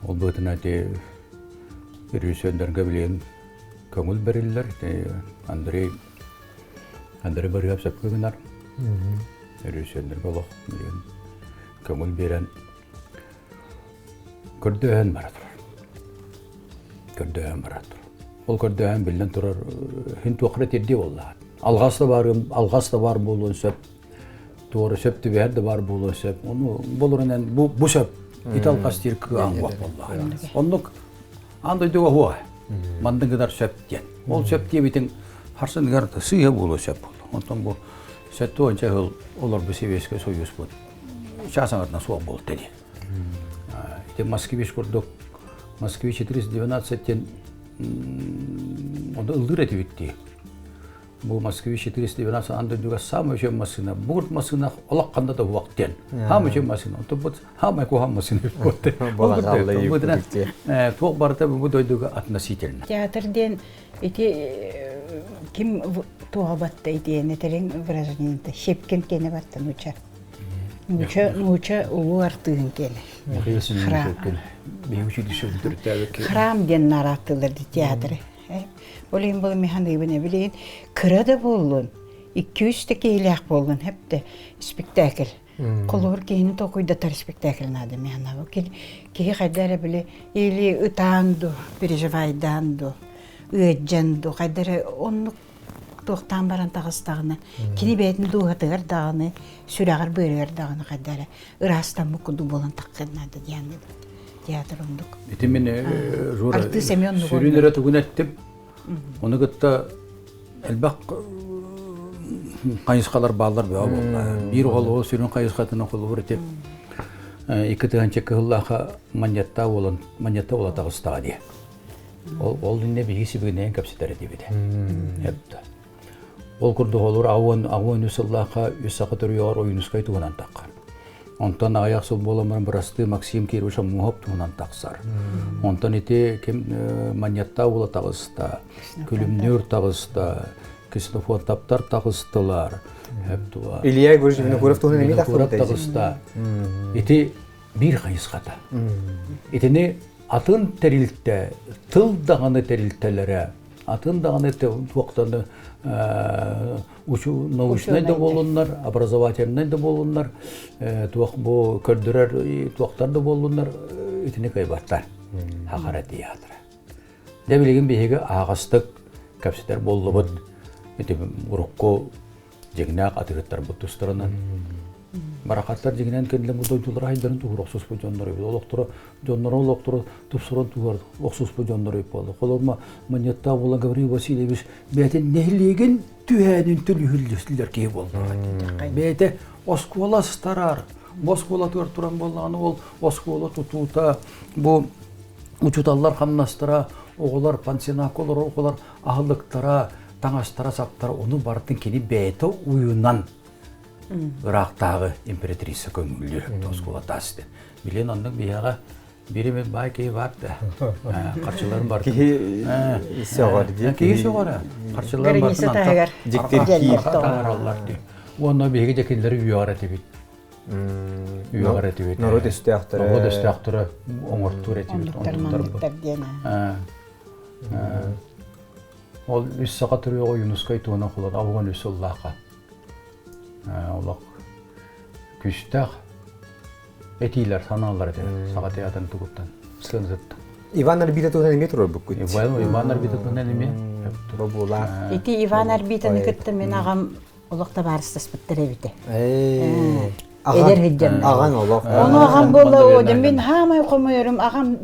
Ол быһыытынан ити режиссердэргэ билигин көҥүл бэриллэр. Андрей Андрей Барыһов сөпкө гынар. Режиссердэргэ олох билигин көҥүл биэрэн көрдөөһөн бара турар. Көрдөөһөн бара турар. Ол көрдөөһөн биллэн турар хин туохра тирдии буоллаҕа. Алҕас да баарым, алҕас да баар буолуон сөп. Туора сөп түбэһэр да баар буолуон сөп. Ону болорунан бу бу сөп. Ити алҕас диир кыаҕаҥ буоллаҕа. Оннук аан дойдуга хуа. Маннык гынар сөп диэн. Ол сөп диэбитиҥ харсыныгар сыыһа буолуо сөп буолла. Онтон бу 70 жыл олорбу Советский Союз бут час аҥарынан суох буолта дии. Ити Москвич курдук Москвич 412 диэн онно ыллыыр этибит дии. Бу Москвич 412 аан дойдуга самый үчүгэй массыына. Бугурт массыына олох ханна да уһуох диэн. Хаамай үчүгэй массыына. Онтон бу хаамай куһаҕан массыына Туох барыта бу дойдуга относительно. Театр диэн ити ким туоҕа батта итиэнэ терең выражениета Щепкин киэнэ батта нууча. Нууча нууча улуу артыыһын киэнэ. Михаил Семенович Щепкин. Биһиги училище төрүттээбит Храм диэн нарааттыылар ди театры. Ол иһин бұл механыбын эбилейин кыра да буоллун, 200 да киһилээх буоллун хепте спектакль. Холобур киһини толкуйдатар спектакль надо механабы. Киһи хайда эрэ били или ытаан ду, переживайдаан ду, ыаддьан ду, хайда эрэ оннук туохтаан баран таҕыстаҕына, кини бэйэтин дууһатыгар даҕаны, сүрэҕэр быарыгар даҕаны хайда эрэ ыраастаммыт курдук буолан таххын наада диэн театр оннук. Ити мин Жора сүрүн эрэ тугун эттим. Ону кытта элбэх хайысхалар бааллар бөҕө буолла. Биир холобур сүрүн хайысхатынан холобур ити икки тыһыынча кыһыллаахха манньатта буолан манньатта буола таҕыстаҕа дии. Ол ол иннэ биһиги сибигинэйэн кэпсэтэр этибит. Эптэ. Ол курдук олор ауан ауан үс сыллаахха үс саха төрүөҕэр Ойуунускай туһунан таххар. Онтон аҕыйах сыл буолан баран бырастыы Максим Кирович Аммуһов туһунан тахсар. Онтон ити ким Манньаттаа уола таҕыста, Күлүмнүүр таҕыста, Ксенофонтаптар таҕыстылар. Илья Егорович Винокуров туһунан эмиэ таҕыста. Ити биир хайысхата. Итини атын тэрилтэ, тыл даҕаны тэрилтэлэрэ, атын даҕаны туохтан научнай да буолуннар, образовательнай да буолуннар, туох бу көрдөрөр туохтар да буоллуннар, итини кыайбаттар. Хахара театра. Дьэ билигин биһиги аһаҕастык кэпсэтэр буоллубут. Ити урукку дьиҥнээх атыыһыттарбыт тустарынан. Барахаттар дьиҥинэн кэллэ бу дойдулара хайдарын туһур охсуспут дьоннор эбит. Олохторо дьонноро олохторо тупсуран туһар охсуспут дьоннор эбит буолла. Холобур, Манньыттаах буолан Гаврил Васильевич бэйэтин нэһилиэгин түһээнин төлүһүллүстүлэр киһи буолла. Бэйэтэ оскуола астарар, бу оскуолатыгар туран буоллаҕына ол оскуола тутуута бу учууталлар хамнастара, оҕолор пансионакка олорор оҕолор аһылыктара, таҥастара-саптара ону барытын кини бэйэтэ уйунан ыраахтааҕы императрица көҥүллүүр оскуола таас диэн. Билин оннук биһиэхэ биир эмит баай киһи баар да харчыларын барытын киһи сөҕөр дии киһи сөҕөр харчыларын барытын антах дьиктиргиир таһаараллар дии уонна биһиги дьэ кинилэри үөҕэр этибит үөҕэр этибит норуот өстөөхтөрө норуот өстөөхтөрө оҥортуур этибит оннуктар диэн Ол үс саха төрүөҕэ Юнускай туһунан холон 83 сыллаахха олох күүстээх этиилэр, санаалар этэ саха театрын тугуттан сыанатыттан. Иван Арбита туһунан эмиэ туруорбуккут. Иван, Иван Арбита туһунан эмиэ. Бобуулаах. Ити Иван Арбитаны кытта мин аҕам олох табаарыстаспыттар эбитэ. Эдэр сылдьан. Аҕаҥ олох. Ону аҕам буолла о мин хаамай хомойорум аҕам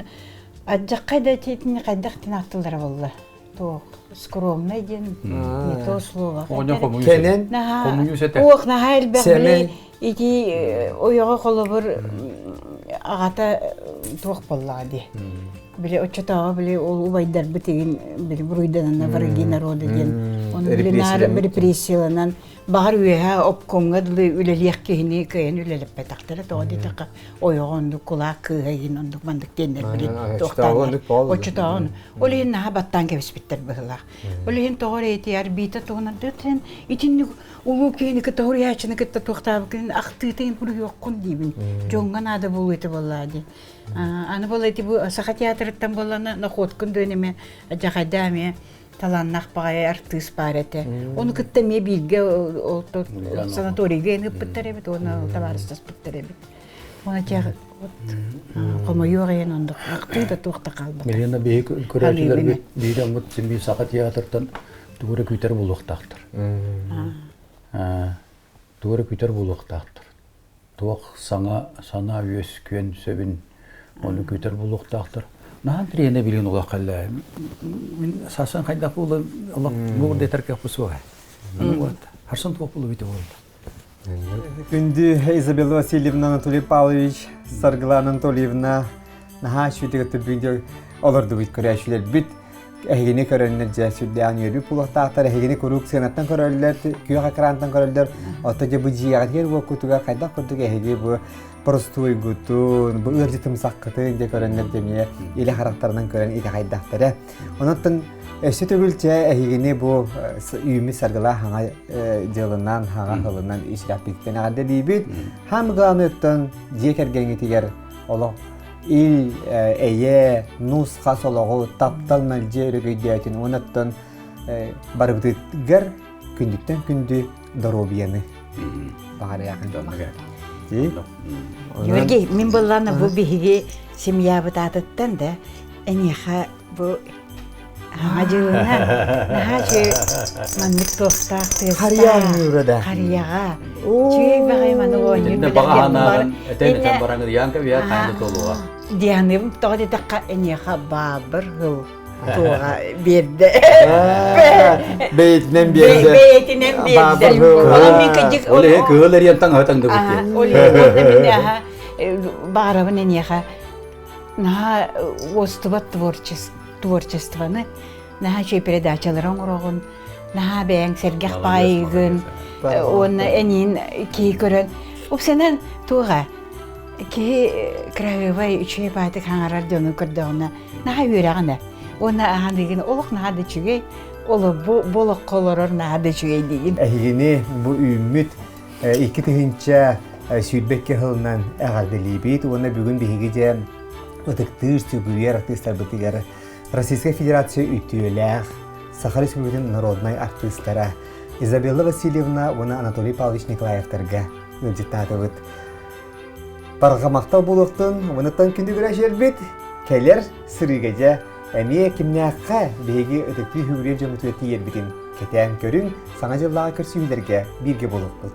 Адьаххай да итини хайдах тин аттылара буолла? Туох скромный диэн не то слово. Кэнэн Ох, наһаа элбэх били ити ойоҕо холобур аҕата туох буоллаҕа дии. Били оччотооҕу били ол убайдарбыт игин били буруйданана враги народа диэн ону били наар репрессияланан Баҕар үөһэ обкомҥа дылы үлэлиэх киһини кыайан үлэлэппэтэхтэрэ тоҕо диэтэххэ ойоҕо оннук кулаак кыыһа иһин оннук маннык диэннэр били туохтааннар оччотооҕун ол иһин наһаа баттаан кэбиспиттэр быһыылаах ол иһин тоҕо эрэ ити арбита туһунан итин итинник улуу киһини кытта суруйааччыны кытта туохтаабыккын ахтыытын суруйуоххун диибин дьоҥҥо наада буолуо этэ буоллаа дии аны буолла ити бу саха театрыттан буоллана находкун дуон эмэ дьахайдаа эмиэ талааннаах баҕайы артыыс баар этэ. Ону кытта эмиэ бииргэ санаторийга ыыппыттар эбит уонна табаарыстаспыттар эбит. Уонна тех вот хомойуох иһин оннук ахтыы да туох да хаалбата. Милена биһи көрөөччүлэрбит биир омут син саха театртан тугу эрэ күүтэр буолуохтаахтар. Тугу эрэ күүтэр буолуохтаахтар. Туох саҥа санаа үөскүөн сөбүн ону күүтэр буолуохтаахтар. Наһаа интэриэһинэй билигин олох кэллэ. Мин сарсын хайдах буолуон олох бу дэтэр кыахпыт суоҕа. Харсын туох буолуо бите буолла. Күндү Изабелла Васильевна, Анатолий Павлович, Саргылана Анатольевна, наһаа үчүгэй өттүбүн олордубут көрөөччүлэрбит эһигини көрөннөр дьэ сүрдээх үөрүү буолуохтаахтар эһигини куруук сыанаттан көрөллөр күөх экрантан көрөллөр оттон дьэ бу дьиэҕитигэр уоккутугар хайдах курдук эһиги бу простуйгутун бу ыалдьытымсаххытын дьэ көрөннөр дэмиэ илэ харахтарынан көрөн итэҕэйдэхтэрэ онон өссө төгүл чэ эһигини бу үүммүт саргылаах хаҥа дьылынан хаҥа сылынан исрэхпиттэн эҕэрдэлиибит хаам главныйыттан дьиэ кэргэҥҥитигэр олох ил эйэ нус-хас олоҕу таптал мэлдьи өрөгөйдөөтүн уонаттан барыбытыгар күндүттэн күндү доруобуйаны баҕарыахын Георгий, мин быллана бу биһиги семьябыт аатыттан да эниэхэ бу Хаҥа дьылына наһаа үчүгэй маннык туохтаах тыастаах Харыйа да. Харыйаҕа. Үчүгэй баҕайы маны оонньуур Итиннэ баҕа санааҕын этэн этэн баран Янка бия хааны толуга. Дианым тоҕо диэтэххэ эниэхэ баабыр хыл туоҕа биэрдэ. Бэйэтинэн биэрдэ. Бэйэтинэн биэрдэ. Онон мин кыдьык Ол иһин кыһыл эриэн таҥаһы таҥныбыт диэн. Ол иһин аха баҕарабын эниэхэ наһаа уостубат творчествоны наһаа үчүгэй передачалары оҥороҕун наһаа бэйэҥ сэргэх баайыгын уонна эниин киһи көрөн упсанан туоҕа киһи кыраһыабай үчүгэй баайтык хаҥарар дьону көрдөҕүнэ наһаа үөрэҕинэ уонна ахан дигин олох наһаа да үчүгэй бу бу олоххо олорор наһаа да үчүгэй диигин эһигини бу үүммүт 2022 сылынан эҕэрдэлиибит уонна бүгүн биһиги дьэ ытыктыыр сүгүрүйэр артыыстарбытыгар Российскай Федерация үтүөлээх Саха Республикатын народнай артыыстара Изабелла Васильевна уонна Анатолий Павлович Николаевтарга ыалдьыттаатыбыт. Барҕа махтал буолуохтун, уонуттан күндү көрөөччүлэрбит кэлэр сырыыга дьэ эмиэ кимнээххэ биһиги ытыктыы сүгүрүйэр дьоммутугар тиийэрбитин кэтээн көрүҥ, Саҥа дьыллааҕы көрсүһүүлэргэ бииргэ буолуохпут.